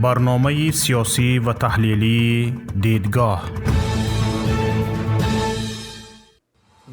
Барномаи сиёсӣ ва таҳлилии «Дидгоҳ».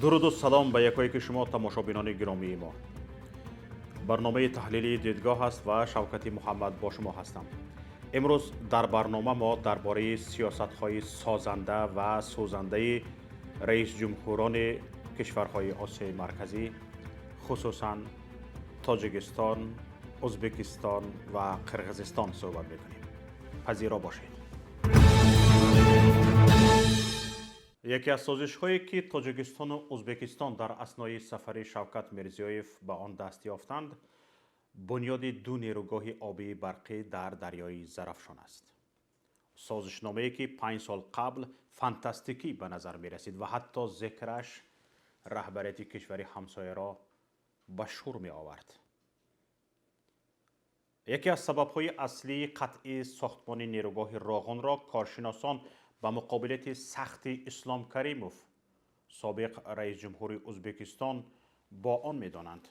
Дуруду салом ба якое ки шумо, тамошобинони гиромии мо. Барномаи таҳлилии «Дидгоҳ» аст ва Шавкати Муҳаммад бо шумо ҳастам. Имрӯз дар барнома мо дар бораи сиёсатҳои созанда ва сӯзандаи раисҷумҳурони кишварҳои Осиёи Марказӣ, хусусан Тоҷикистон, Ӯзбекистон ва Қирғизистон суҳбат мекунем. Пазиро бошед. Яке аз созишҳое, ки Тоҷикистону Ӯзбекистон дар аснои сафари Шавкат Мирзиёев ба он даст ёфтанд, бунёди ду нерӯгоҳи обии барқӣ дар дарёи Зарафшон аст. Созишномае, ки 5 сол қабл фантастикӣ ба назар мерасид ва ҳатто зикраш раҳбарияти кишвари ҳамсояро ба шӯр меовард. Яке аз сабабҳои аслии қатъи сохтмони нерӯгоҳи Роғунро коршиносон ба муқобилияти сахти Ислом Каримов, собиқ раисҷумҳури Ӯзбекистон, бо он медонанд.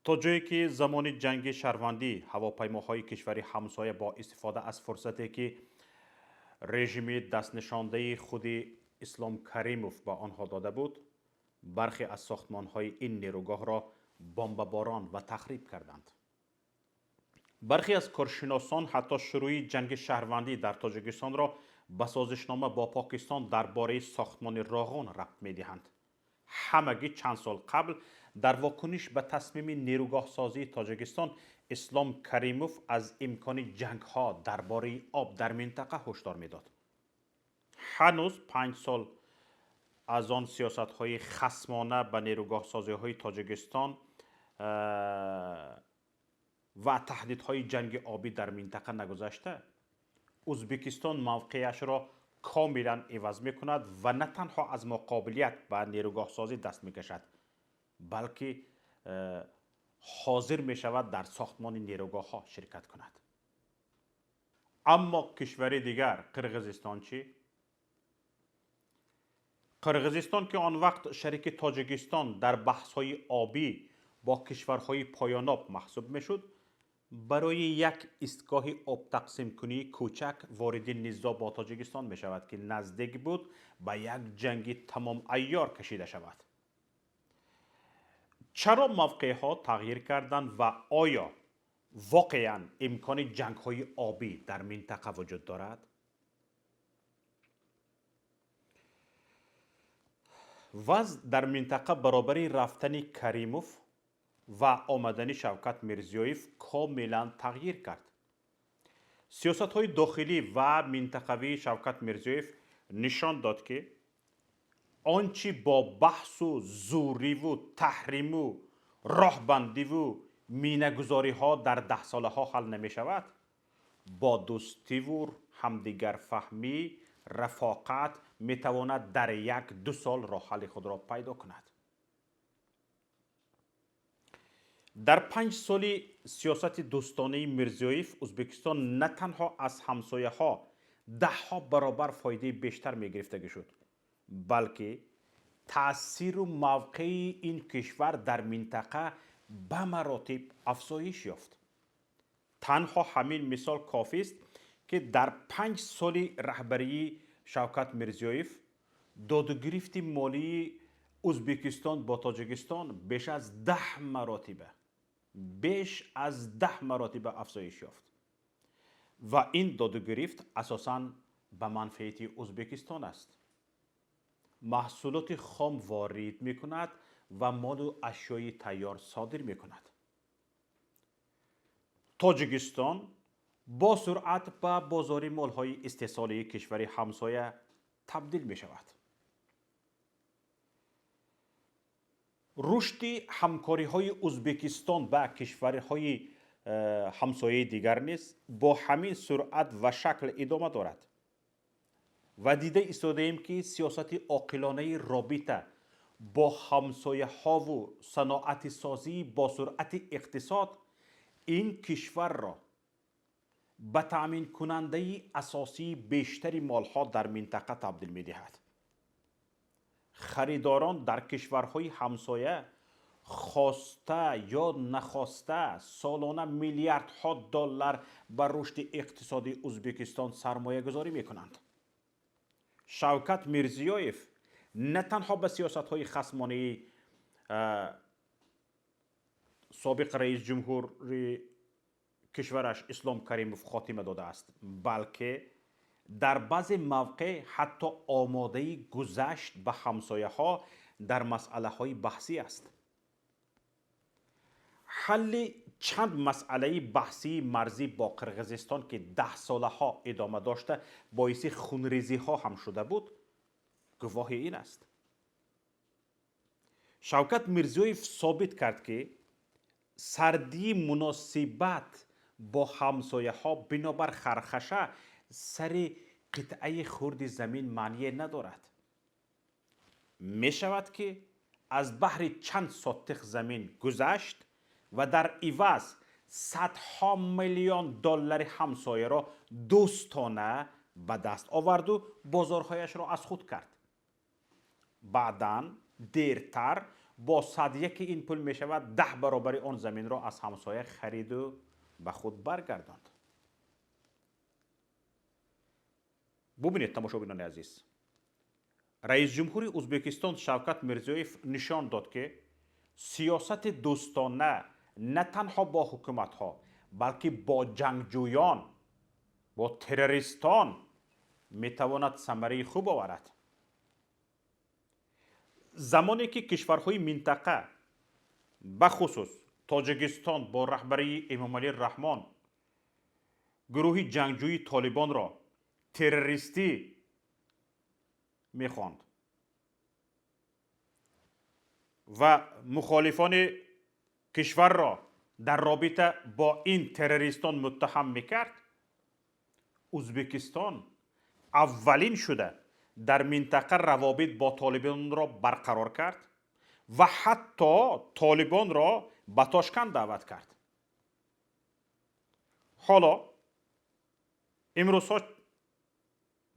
То ҷое ки замони ҷанги шаҳрвандӣ ҳавопаймоҳои кишвари ҳамсоя бо истифода аз фурсате, ки режими дастнишондаи худи Ислом Каримов ба онҳо дода буд, бархе аз сохтмонҳои ин нерӯгоҳро бомбаборон ва тахриб карданд. Бархе аз коршиносон ҳатто шурӯи ҷанги шаҳрвандӣ дар Тоҷикистонро ба созишнома бо Покистон дар бораи сохтмони Роғун рабт медиҳанд. Ҳамагӣ чанд сол қабл дар вокуниш ба тасмими нерӯгоҳсозии Тоҷикистон Ислом Каримов аз имкони ҷангҳо дар бораи об дар минтақа ҳушдор медод. Ҳанӯз 5 сол аз он сиёсатҳои хасмона ба нерӯгоҳсозиҳои Тоҷикистон ва таҳдидҳои ҷанги обӣ дар минтақа нагузашта, Ӯзбекистон мавқеашро комилан иваз мекунад ва на танҳо аз муқобилият ба нерӯгоҳсозӣ даст мекашад, балки ҳозир мешавад дар сохтмони нерӯгоҳҳо ширкат кунад. Аммо кишвари дигар, Қирғизистон, чӣ? Қирғизистон, ки он вақт шарики Тоҷикистон дар баҳсҳои обӣ бо кишварҳои поёноб маҳсуб мешуд, барои як истгоҳи обтақсимкунии кӯчак вориди низоъ бо Тоҷикистон мешавад, ки наздик буд ба як ҷанги тамомайёр кашида шавад. Чаро мавқеъҳо тағйир карданд ва оё воқеан имкони ҷангҳои обӣ дар минтақа вуҷуд дорад? Вазъ дар минтақа баробари рафтани Каримов ва омадани Шавкат Мирзиёев комилан тағйир кард. Сиёсатҳои дохилӣ ва минтақавии Шавкат Мирзиёев нишон дод, ки он чӣ бо баҳсу зӯриву таҳриму роҳбандиву минагузориҳо дар даҳсолаҳо ҳал намешавад, бо дӯстиву ҳамдигарфаҳмӣ, рафоқат метавонад дар як ду сол роҳҳалли худро пайдо кунад. Дар 5 соли сиёсати дӯстонаи Мирзиёев Ӯзбекистон на танҳо аз ҳамсояҳо даҳҳо баробар фоидаи бештар мегирифтагӣ шуд, балки таъсиру мавқеи ин кишвар дар минтақа ба маротиб афзоиш ёфт. Танҳо ҳамин мисол кофист, ки дар 5 соли раҳбарии Шавкат Мирзиёев додугирифти молии Ӯзбекистон бо Тоҷикистон беш аз 10 маротиба, беш аз 10 маротиба афзоиш ёфт ва ин додугирифт асосан ба манфиати Ӯзбекистон аст. Маҳсулоти хом ворид мекунад ва молу ашёи тайёр содир мекунад. Тоҷикистон бо суръат ба бозори молҳои истеҳсолии кишвари ҳамсоя табдил мешавад. Рушди ҳамкориҳои Ӯзбекистон ба кишварҳои ҳамсояи дигар низ бо ҳамин суръат ва шакл идома дорад ва дида истодаем, ки сиёсати оқилонаи робита бо ҳамсояҳову саноатисозии босуръати иқтисод ин кишварро ба таъминкунандаи асосии бештари молҳо дар минтақа табдил медиҳад. Харидорон дар кишварҳои ҳамсоя хоста ё нахоста солона миллиардҳо доллар ба рушди иқтисодии Ӯзбекистон сармоягузорӣ мекунанд. Шавкат Мирзиёев на танҳо ба сиёсатҳои хасмонаи собиқ раис ҷумҳури кишвараш Ислом Каримов хотима додааст, балки дар баъзе мавқеъ ҳатто омодаи гузашт ба ҳамсояҳо дар масъалаҳои баҳсӣ аст. Ҳалли чанд масъалаи баҳсии марзӣ бо Қирғизистон, ки даҳсолаҳо идома дошта, боиси хунрезиҳо ҳам шуда буд, гувоҳи ин аст. Шавкат Мирзиёев собит кард, ки сардии муносибат бо ҳамсояҳо бинобар хархаша сари қитъаи хурди замин маъние надорад. Мешавад, ки аз баҳри чанд сотих замин гузашт ва дар иваз садҳо миллион доллари ҳамсояро дӯстона ба даст оварду бозорҳояшро аз худ кард. Баъдан дертар бо садяки ин пул мешавад 10 баробари он заминро аз ҳамсоя хариду ба худ баргардонд. Бубинед, тамошобинони азиз, раис ҷумҳури Ӯзбекистон Шавкат Мирзиёев нишон дод, ки сиёсати дӯстона на танҳо бо ҳукуматҳо, балки бо ҷангҷӯён, бо террористон метавонад самараи хуб оварад. Замоне ки кишварҳои минтақа, бахусус Тоҷикистон бо раҳбарии Эмомалӣ Раҳмон, гурӯҳи ҷангҷӯи Толибонро террористӣ мехонд ва мухолифони кишварро дар робита бо ин террористон муттаҳам мекард, Ӯзбекистон аввалин шуда дар минтақа равобит бо толибонро барқарор кард ва ҳатто толибонро ба Тошканд даъват кард. Ҳоло имрӯзҳо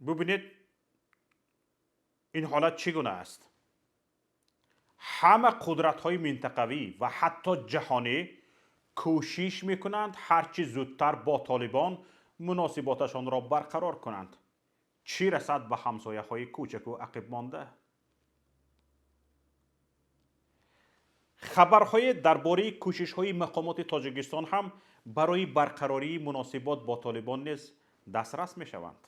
бубинед, ин ҳолат чӣ гуна аст. Ҳама қудратҳои минтақавӣ ва ҳатто ҷаҳонӣ кӯшиш мекунанд ҳарчи зудтар бо толибон муносиботашонро барқарор кунанд. Чӣ расад ба ҳамсояҳои кӯчаку ақибмонда? Хабарҳое дар бораи кӯшишҳои мақомоти Тоҷикистон ҳам барои барқарории муносибот бо толибон низ дастрас мешаванд.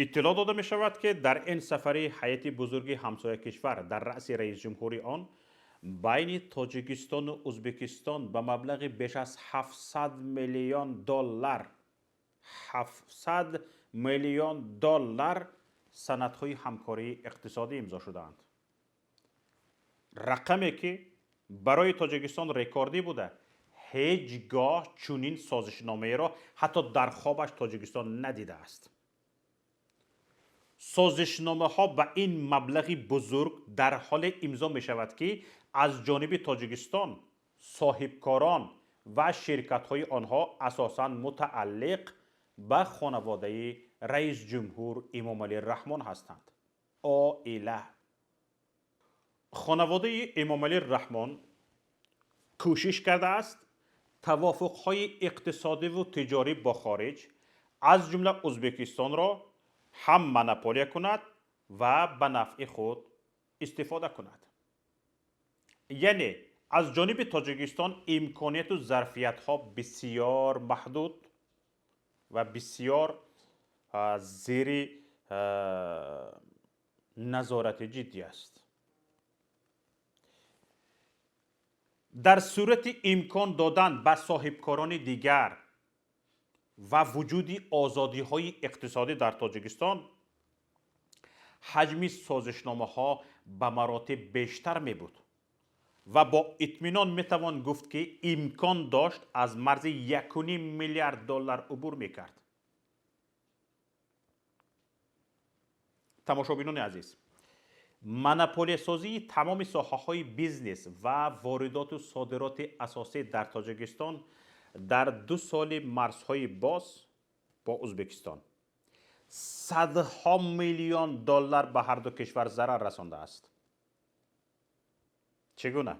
Иттилоъ дода мешавад, ки дар ин сафари ҳайати бузурги ҳамсоя кишвар дар раъси раисҷумҳури он байни Тоҷикистону Ӯзбекистон ба маблағи беш аз 700 миллион доллар, 700 миллион доллар санадҳои ҳамкории иқтисодӣ имзо шудаанд. Рақаме ки барои Тоҷикистон рекордӣ буда, ҳеҷ гоҳ чунин созишномаеро ҳатто дар хобаш Тоҷикистон надидааст. Созишномаҳо ба ин маблағи бузург дар ҳоле имзо мешавад, ки аз ҷониби Тоҷикистон соҳибкорон ва ширкатҳои онҳо асосан мутааллиқ ба хонаводаи раисҷумҳур Эмомалӣ Раҳмон ҳастанд. Оила. Хонаводаи Эмомалӣ Раҳмон кӯшиш кардааст тавофуқҳои иқтисодиву тиҷорӣ бо хориҷ, аз ҷумла Ӯзбекистонро ҳам монополия кунад ва ба нафъи худ истифода кунад. Яъне аз ҷониби Тоҷикистон имконияту зарфиятҳо бисёр маҳдуд ва бисёр зери назорати ҷиддӣ аст. Дар сурати имкон додан ба соҳибкорони дигар ва вуҷуди озодиҳои иқтисодӣ дар Тоҷикистон, ҳаҷми созишномаҳо ба маротиб бештар мебуд ва бо итминон метавон гуфт, ки имкон дошт аз марзи 1,5 миллиард доллар убур мекард. Тамошобинони азиз, монополиясозии тамоми соҳаҳои бизнес ва воридоту содироти асосӣ дар Тоҷикистон дар 2 соли марзҳои боз бо Ӯзбекистон садҳо миллион доллар ба ҳар ду кишвар зарар расондааст. Чӣ гуна?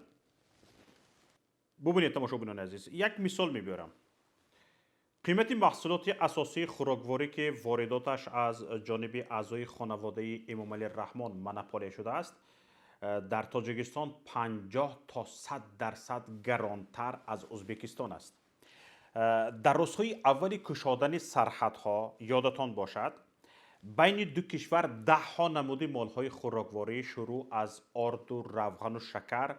Бубинед, тамошобинони азиз, як мисол мебиёрам. Қимати маҳсулоти асосии хӯрокворӣ, ки воридоташ аз ҷониби аъзои хонаводаи Эмомалӣ Раҳмон монополия шудааст, дар Тоҷикистон 50 то 100% гаронтар аз Ӯзбекистон аст. Дар рӯзҳои аввали кушодани сарҳадҳо, ёдатон бошад, байни ду кишвар даҳҳо намуди молҳои хӯрокворӣ, шурӯъ аз орду равғану шакар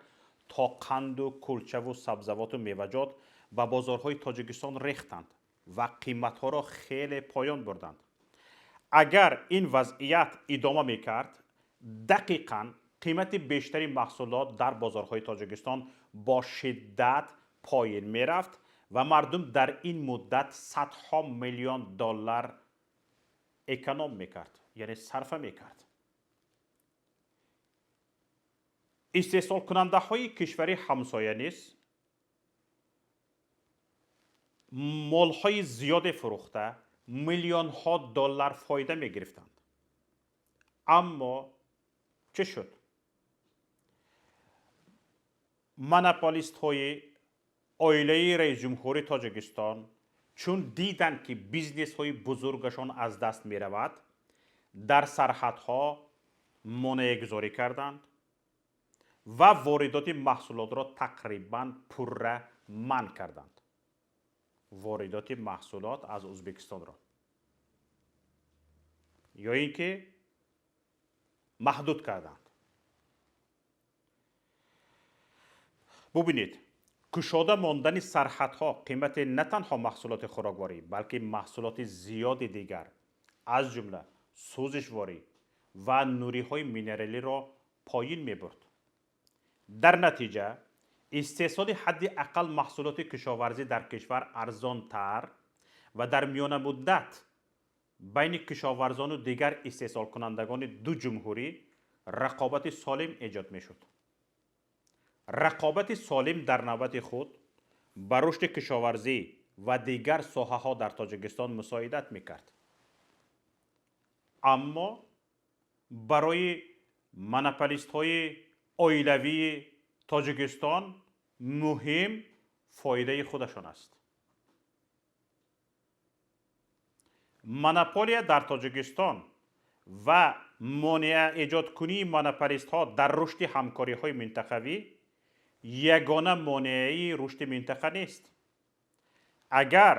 то қанду кулчаву сабзавоту меваҷот, ба бозорҳои Тоҷикистон рехтанд ва қиматҳоро хеле поён бурданд. Агар ин вазъият идома мекард, дақиқан қимати бештари маҳсулот дар бозорҳои Тоҷикистон бо шиддат поин мерафт ва мардум дар ин муддат садҳо миллион доллар эконом мекард, яъне сарфа мекард. Истеҳсолкунандаҳои кишвари ҳамсоя низ молҳои зиёде фурӯхта миллионҳо доллар фоида мегирифтанд. Аммо чӣ шуд? Монополистҳои оилаи раисҷумҳури Тоҷикистон чун диданд, ки бизнесҳои бузургашон аз даст меравад, дар сарҳадҳо монеагузорӣ карданд ва воридоти маҳсулотро тақрибан пурра манъ карданд. Воридоти маҳсулот аз Ӯзбекистонро ё ин ки маҳдуд карданд. Бубинед, кушода мондани сарҳадҳо қимати на танҳо маҳсулоти хӯрокворӣ, балки маҳсулоти зиёди дигар, аз ҷумла сӯзишворӣ ва нуриҳои минералиро поин мебурд. Дар натиҷа истеҳсоли ҳадди ақал маҳсулоти кишоварзӣ дар кишвар арзонтар ва дар миёнамуддат байни кишоварзону дигар истеҳсолкунандагони ду ҷумҳурӣ рақобати солим эҷод мешуд. Рақобати солим дар навбати худ ба рушди кишоварзӣ ва дигар соҳаҳо дар Тоҷикистон мусоидат мекард. Аммо барои монополистҳои оилавии Тоҷикистон муҳим фоидаи худашон аст. Монополия дар Тоҷикистон ва монеа эҷодкунии монополистҳо дар рушди ҳамкориҳои минтақавӣ ягона монеаи рушди минтақа нест. Агар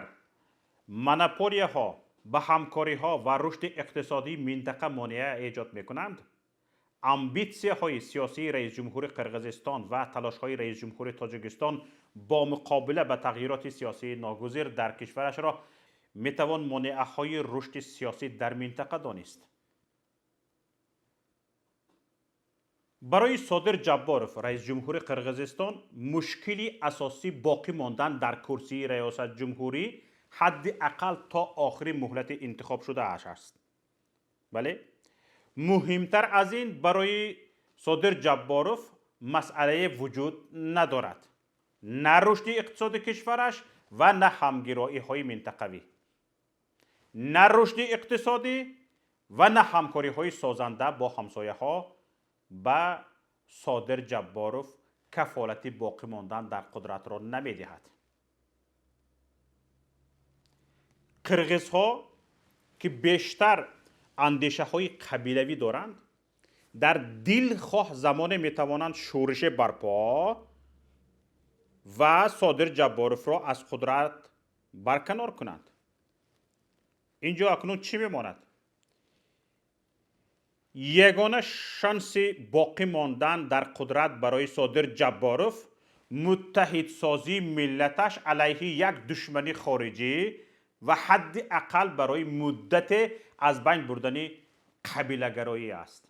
монополияҳо ба ҳамкориҳо ва рушди иқтисодии минтақа монеа эҷод мекунанд, амбитсияҳои сиёсии раисҷумҳури Қирғизистон ва талошҳои раисҷумҳури Тоҷикистон бо муқобила ба тағйироти сиёсии ногузир дар кишварашро метавон монеаҳои рушди сиёсӣ дар минтақа донист. Барои Содир Ҷабборов, раисҷумҳури Қирғизистон, мушкили асосӣ боқӣ мондан дар курсии раёсатҷумҳурӣ ҳадди ақал то охири муҳлати интихобшудааш аст. Бале, муҳимтар аз ин барои Содир Ҷабборов масъалае вуҷуд надорад. На рушди иқтисоди кишвараш ва на ҳамгироиҳои минтақавӣ. На рушди иқтисодӣ ва на ҳамкориҳои созанда бо ҳамсояҳо ба Содир Ҷабборов кафолати боқӣ мондан дар қудратро намедиҳад. Қирғизҳо, ки бештар андешаҳои қабилавӣ доранд, дар дилхоҳ замоне метавонанд шӯрише барпо ва Содир Ҷабборовро аз қудрат барканор кунанд. Инҷо акнун чӣ мемонад? Ягона шанси боқӣ мондан дар қудрат барои Содир Ҷабборов муттаҳидсозии миллаташ алайҳи як душмани хориҷӣ ва ҳадди ақал барои муддате аз байн бурдани қабилагароӣ аст.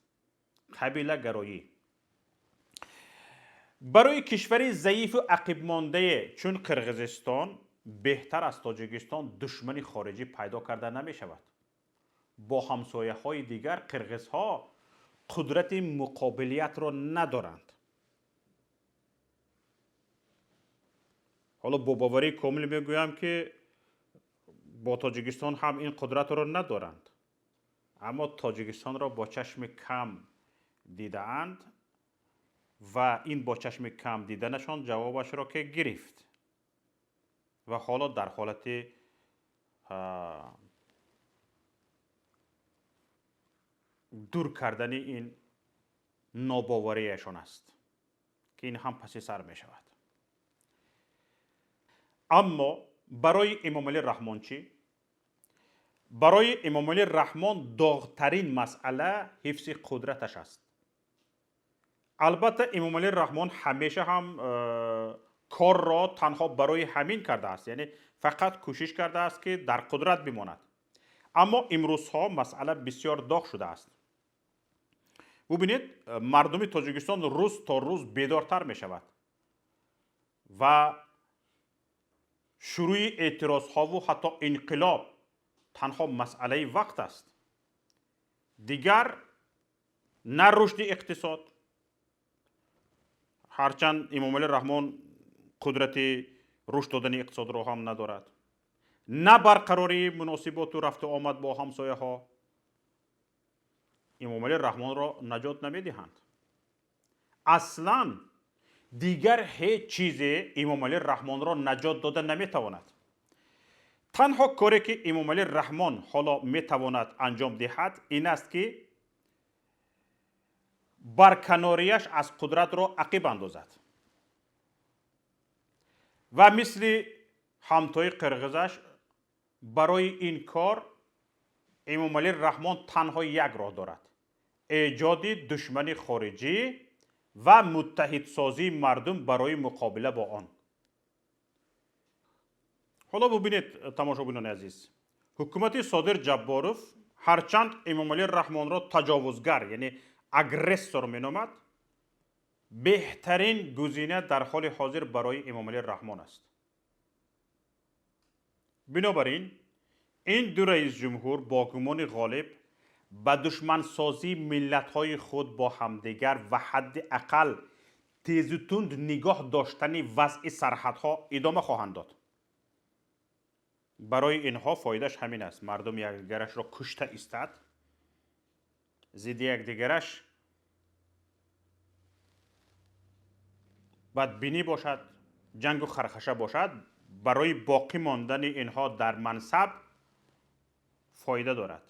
Қабилагароӣ барои кишвари заифу ақибмондае чун Қирғизистон беҳтар аз Тоҷикистон душмани хориҷӣ пайдо карда намешавад. Бо ҳамсояҳои дигар қирғизҳо қудрати муқобилиятро надоранд. Ҳоло бо боварии комил мегӯям, ки бо Тоҷикистон ҳам ин қудратро надоранд. Аммо Тоҷикистонро бо чашми кам дидаанд ва ин бо чашми кам диданашон ҷавобашро ки гирифт ва ҳоло дар ҳолати дур кардани ин нобоварияшон аст, ки ин ҳам паси сар мешавад. Аммо барои Эмомалӣ Раҳмон чӣ? Барои Эмомалӣ Раҳмон доғтарин масъала ҳифзи қудраташ аст. Албатта, Эмомалӣ Раҳмон ҳамеша ҳам корро танҳо барои ҳамин кардааст, яъне фақат кӯшиш кардааст, ки дар қудрат бимонад. Аммо имрӯзҳо масъала бисёр доғ шудааст. Бубинед, мардуми Тоҷикистон рӯз то рӯз бедортар мешавад ва шурӯи эътирозҳову ҳатто инқилоб танҳо масъалаи вақт аст. Дигар на рушди иқтисод, ҳарчанд Эмомалӣ Раҳмон қудрати рушд додани иқтисодро ҳам надорад, на барқарории муносиботу рафту омад бо ҳамсояҳо Эмомалӣ Раҳмонро наҷот намедиҳанд. Аслан дигар ҳеҷ чизе Эмомалӣ Раҳмонро наҷот дода наметавонад. Танҳо коре ки Эмомалӣ Раҳмон ҳоло метавонад анҷом диҳад, ин аст, ки барканориаш аз қудратро ақиб андозад ва мисли ҳамтои қирғизаш барои ин кор Эмомалӣ Раҳмон танҳо як роҳ дорад: эҷоди душмани хориҷӣ ва муттаҳидсозии мардум барои муқобила бо он. Ҳоло бубинед, тамошобинони азиз, ҳукумати Содир Ҷабборов ҳарчанд Эмомалӣ Раҳмонро таҷовузгар, яъне агрессор меномад, беҳтарин гузина дар ҳоли ҳозир барои Эмомалӣ Раҳмон аст. Бинобар ин, ин ду раисҷумҳур бо гумони ғолиб ба душмансозии миллатҳои худ бо ҳамдигар ва ҳадди ақал тезу тунд нигоҳ доштани вазъи сарҳадҳо идома хоҳанд дод. Барои инҳо фоидааш ҳамин аст: мардум якдигарашро кушта истад, зидди якдигараш бадбинӣ бошад, ҷангу хархаша бошад, барои боқӣ мондани инҳо дар мансаб фоида дорад.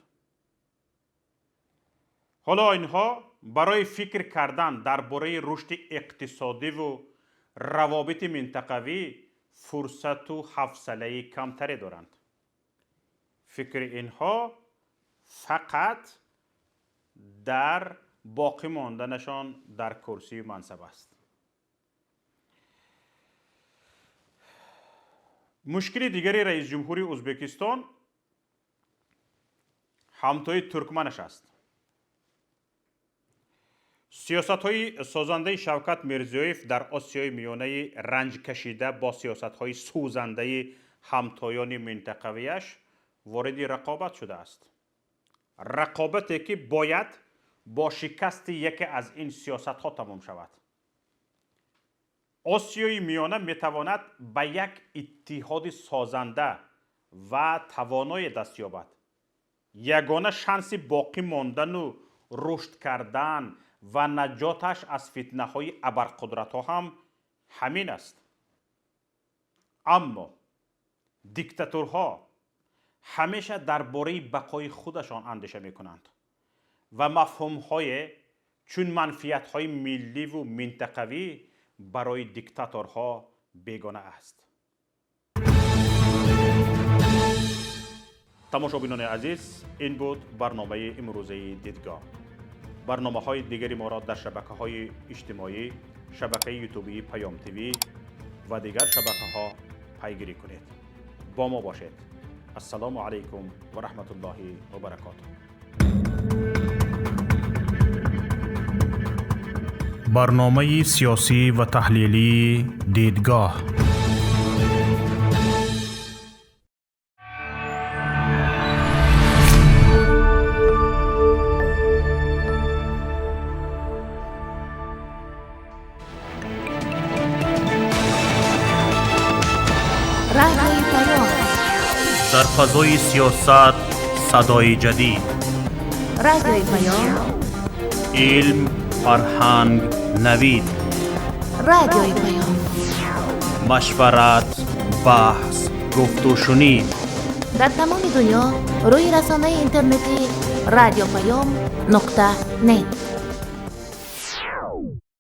Ҳоло инҳо барои фикр кардан дар бораи рушди иқтисодиву равобити минтақавӣ фурсату ҳавсалаи камтаре доранд. Фикри инҳо фақат дар боқӣ монданашон дар курсию мансаб аст. Мушкили дигари раисҷумҳури Ӯзбекистон ҳамтои туркманаш аст. Сиёсатҳои созандаи Шавкат Мирзиёев дар Осиёи Миёнаи ранҷкашида бо сиёсатҳои сӯзандаи ҳамтоёни минтақавиаш вориди рақобат шудааст. Рақобате ки бояд бо шикасти яке аз ин сиёсатҳо тамом шавад. Осиёи Миёна метавонад ба як иттиҳоди созанда ва тавоное даст ёбад. Ягона шанси боқӣ мондану рушд кардан ва наҷоташ аз фитнаҳои абарқудратҳо ҳам ҳамин аст. Аммо диктатурҳо ҳамеша дар бораи бақои худашон андеша мекунанд ва мафҳумҳое чун манфиатҳои милливу минтақавӣ барои диктаторҳо бегона аст. Тамошобинони азиз, ин буд барномаи имрӯзаи Дидгоҳ. Барномаҳои дигари моро дар шабакаҳои иҷтимоӣ, шабакаи ютубии Паём ТВ ва дигар шабакаҳо пайгирӣ кунед. Бо мо бошед. Ассалому алайкум ва раҳматуллоҳи ва баракотуҳ. Барномаи сиёсӣ ва таҳлилии Дидгоҳ. Радиои Паём. Дар фазои сиёсат садои ҷадид. Радиои Паём. Илм, фарҳанг, навид. Радиои Паём. Машварат, баҳс, гуфтушунид. Дар тамоми дунё рӯи расонаи интернетӣ радиопаём.нет.